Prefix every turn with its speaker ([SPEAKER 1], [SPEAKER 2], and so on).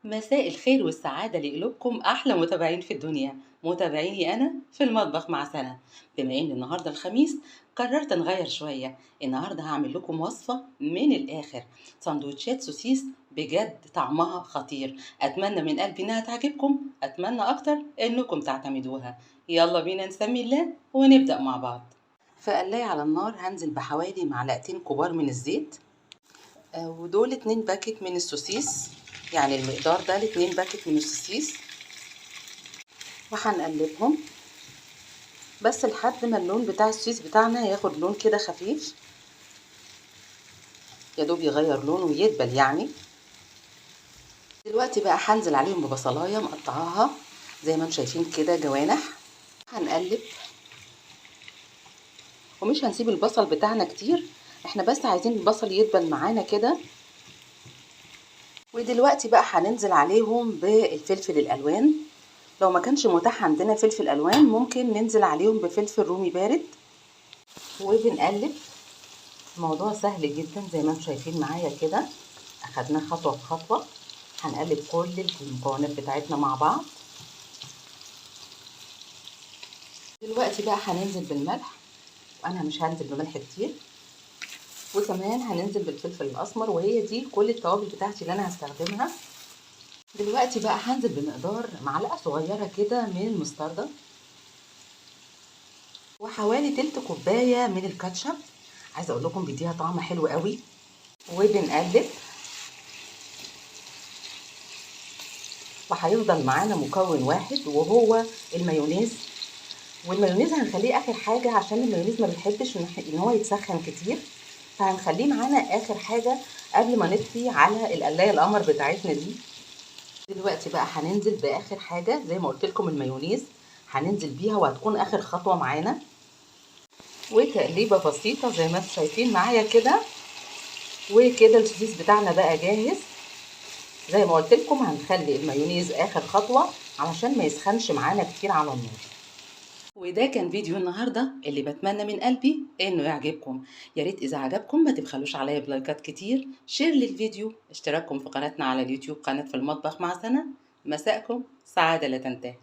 [SPEAKER 1] مساء الخير والسعادة لقلوبكم أحلى متابعين في الدنيا، متابعيني أنا في المطبخ مع سنة. بما إن النهاردة الخميس قررت نغير شوية، النهاردة هعمل لكم وصفة من الآخر، سندوتشات سوسيس بجد طعمها خطير. أتمنى من قلبي إنها تعجبكم، أتمنى أكتر إنكم تعتمدوها. يلا بينا نسمي الله ونبدأ مع بعض. في قلاية على النار هنزل بحوالي معلقتين كبار من الزيت، ودول 2 باكت من السوسيس، يعني المقدار ده 2 باكت من السوسيس، وهنقلبهم بس لحد ما اللون بتاع السوسيس بتاعنا ياخد لون كده خفيف، يا دوب يغير لونه ويدبل يعني. دلوقتي بقى هنزل عليهم ببصلايه مقطعاها زي ما انتم شايفين كده جوانح، هنقلب ومش هنسيب البصل بتاعنا كتير، احنا بس عايزين البصل يدبل معانا كده. ودلوقتي بقى هننزل عليهم بالفلفل الالوان، لو ما كانش متاح عندنا فلفل الوان ممكن ننزل عليهم بفلفل رومي بارد. وبنقلب، الموضوع سهل جدا زي ما انتم شايفين معايا كده، اخدناه خطوة بخطوة. هنقلب كل المكونات بتاعتنا مع بعض. دلوقتي بقى هننزل بالملح، وانا مش هنزل بملح كتير، وكمان هننزل بالفلفل الاسمر، وهي دي كل التوابل بتاعتي اللي انا هستخدمها. دلوقتي بقى هنزل بمقدار معلقه صغيرة كده من المستردة، وحوالي تلت كوباية من الكاتشب، عايزه اقول لكم بيديها طعم حلو قوي. وبنقلب، وهيفضل معانا مكون واحد وهو المايونيز. والمايونيز هنخليه اخر حاجة عشان المايونيز ما بيحبش ان هو يتسخن كتير، فهنخليه معانا اخر حاجة قبل ما نطفي على القلايه القمر بتاعتنا دي. دلوقتي بقى هننزل باخر حاجة زي ما قلت لكم، المايونيز هننزل بيها وهتكون اخر خطوة معانا. وتقليبه بسيطة زي ما انتم شايفين معايا كده، وكده السوسيس بتاعنا بقى جاهز. زي ما قلت لكم هنخلي المايونيز اخر خطوة علشان ما يسخنش معانا كتير على النار. وده كان فيديو النهارده اللي بتمنى من قلبي انه يعجبكم. يا ريت اذا عجبكم ما تبخلوش عليا بلايكات كتير، share للفيديو، اشتراككم في قناتنا على اليوتيوب قناة في المطبخ مع سنة. مساءكم سعادة لا تنتهي.